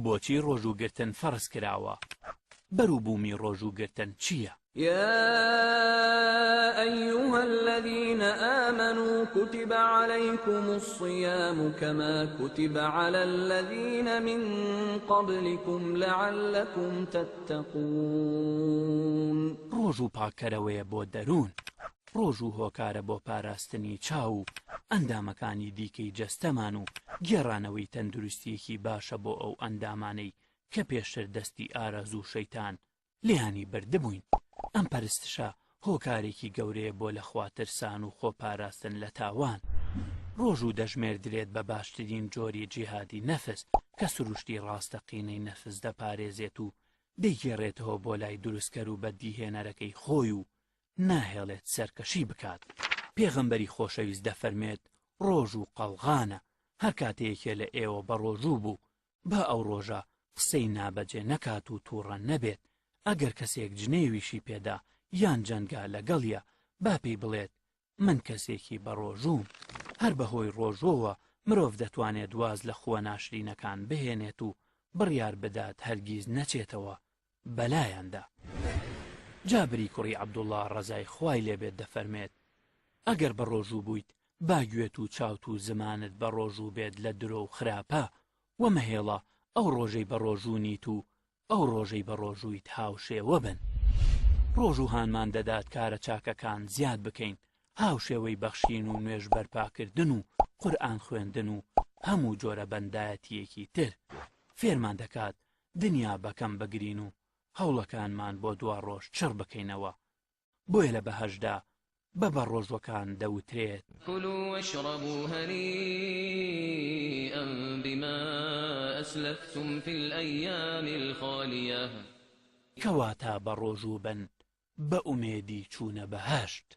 بۆچی ڕۆژووگرتن فەرز کراوە؟ بەروبوومی ڕۆژووگرتن چییە؟ يا أيها الذين آمنوا كتب عليكم الصيام كما كتب على الذين من قبلكم لعلكم تتقون. ڕۆژوو پاککەرەوەیە بۆ دەروون، ڕۆژوو هۆکارە بۆ پاراستنی چاو و ئەندامەکانی دیکەی جەستەمان و گێڕانەوەی تەندروستییەکی باشە بۆ ئەو ئەندامانەی کە پێشتر دەستی ئارەزوو شەیتان لێیانی بردبووین، ئەم پەرستشە هۆکارێکی گەورەیە بۆ لە خوا ترسان و خۆ پاراستن لە تاوان. ڕۆژوو دەژمێردرێت بە باشترین جۆری جیهادی نەفس کە سروشتی ڕاستەقینەی نەفس دەپارێزێت و دەیگێڕێتەوە بۆ لای دروستکەر و بەدیهێنەرەکەی خۆی و ناهێڵێت سەرکەشی بکات. پێغەمبەری خۆشەویست دەفەرموێت، ڕۆژوو قەڵغانە، هەر کاتێ یەکێ لە ئێوە بەڕۆژوو بوو با ئەو ڕۆژە قسەی نابەجێ نەکات و توڕە نەبێت، ئەگەر کەسێک جنێویشی پێدا یان جەنگا لەگەڵیا با پێی بڵێت من کەسێکی بەڕۆژووم. هەر بەهۆی ڕۆژووەوە مرۆڤ دەتوانێت واز لە خووە ناشرینەکان بهێنێت و بڕیار بدات هەرگیز نەچێتەوە بەلایاندا. جابری کوڕی عەبدوڵڵا ڕەزای خوای لێ بێت دەفەرمێت، ئەگەر بەڕۆژوو بوویت با گوێت و چاوت و زمانت بەڕۆژوو بێت لە درۆ و خراپە، وە مەهێڵە ئەو ڕۆژەی بەڕۆژوو نیت و ئەو ڕۆژەی بەڕۆژوویت هاوشێوە بن. ڕۆژوو هانمان دەدات کارە چاکەکان زیاد بکەین، هاوشێوەی بەخشین و نوێژ بەرپاکردن و قورئان خوێندن و هەموو جۆرە بەندایەتییەکی تر. فێرمان دەکات دنیا بەکەم بگرین و هەوڵەکانمان بۆ دواڕۆژ چڕ بکەینەوە، بۆیە لە بەهەشتدا بە بەڕۆژوەکان دەوترێت. كلوا واشربوا هنيئا بما أسلفتم في الأيام الخالية. کەواتە بەڕۆژوو بن بە ئومێدی چوونە بەهەشت.